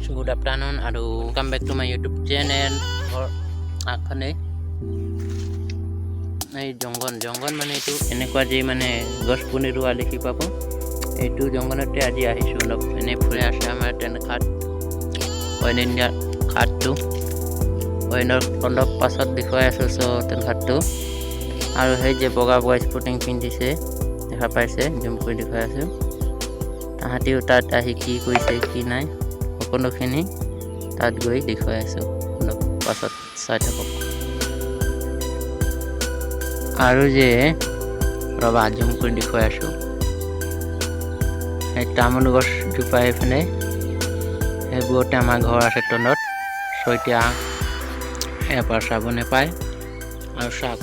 Friends, good afternoon আৰু welcome back to my YouTube channel. ঘৰ আগফালে এই জংঘল, জংঘল মানে এইটো এনেকুৱা যে মানে গছ পুলি ৰোৱা দেখি পাব। এইটো জংঘলতে আজি আহিছোঁ, অলপ এনেই ফুৰি আছে। আমাৰ টেনখাট অইল ইণ্ডিয়া খাটটো অইলৰ অলপ পাছত দেখুৱাই আছোঁ। চ' টেনখাটটো আৰু সেই যে বগা বগা স্পৰ্টিং পিন্ধিছে, দেখা পাইছে, জুম কৰি দেখুৱাই আছোঁ। তাহাঁতিও তাত আহি কি কৰিছে কি নাই, সকলোখিনি তাত গৈ দেখুৱাই আছোঁ। অলপ পাছত চাই থাকক। আৰু যে ৰবা, জুম কৰি দেখুৱাই আছোঁ। এই তামোল গছজোপা এইফালে, সেইবোৰতে আমাৰ ঘৰ আছে তলত। চ' এতিয়া ইয়াৰ পৰা চাব নাপায়। আৰু চাওক,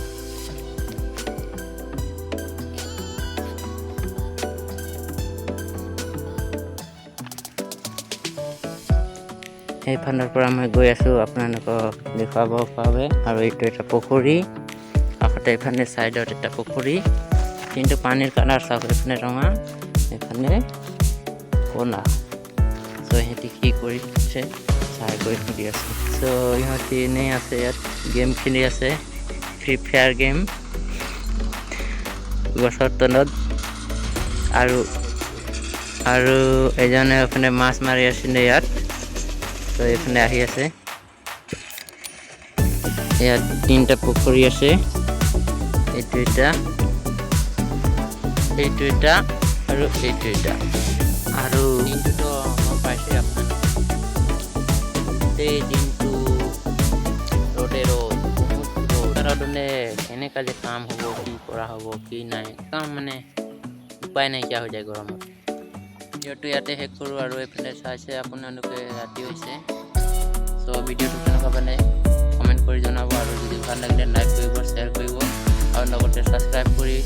সেইফালৰ পৰা মই গৈ আছোঁ আপোনালোকক দেখুৱাব বাবে। আৰু এইটো এটা পুখুৰী, কাষতে এইফালে ছাইডত এটা পুখুৰী। কিন্তু পানীৰ কালাৰ চাওক, এইফালে ৰঙা, এইফালে ক'লা। চ' সিহঁতি কি কৰিছে চাই গৈ সুধি আছোঁ। চ' ইহঁতি এনেই আছে, ইয়াত গেম খেলি আছে, ফ্ৰী ফায়াৰ গেম গছৰ তলত। আৰু এজনে এইফালে মাছ মাৰি আছিলে ইয়াত। ত' এইফালে আহি আছে। ইয়াত তিনিটা পুখুৰী আছে, এইটো এটা, এইটো এটা আৰু এইটো এটা। আৰু দিনটোতো গম পাইছে আপোনালোকে, গোটেই দিনটো ৰ'দে ৰ'দ, বহুত ৰ'দ। ৰ'দ কেনেকুৱা যে কাম হ'ব, কি কৰা হ'ব কি নাই, একদম মানে উপায় নাইকিয়া হৈ যায় গৰমত। ভিডিঅ'টো ইয়াতে শেষ কৰোঁ। আৰু এইফালে চাইছে আপোনালোকে, ৰাতি হৈছে। চ' ভিডিঅ'টো কেনেকুৱা পালে কমেণ্ট কৰি জনাব। আৰু যদি ভাল লাগিলে লাইক কৰিব, শ্বেয়াৰ কৰিব আৰু লগতে ছাবস্ক্ৰাইব কৰি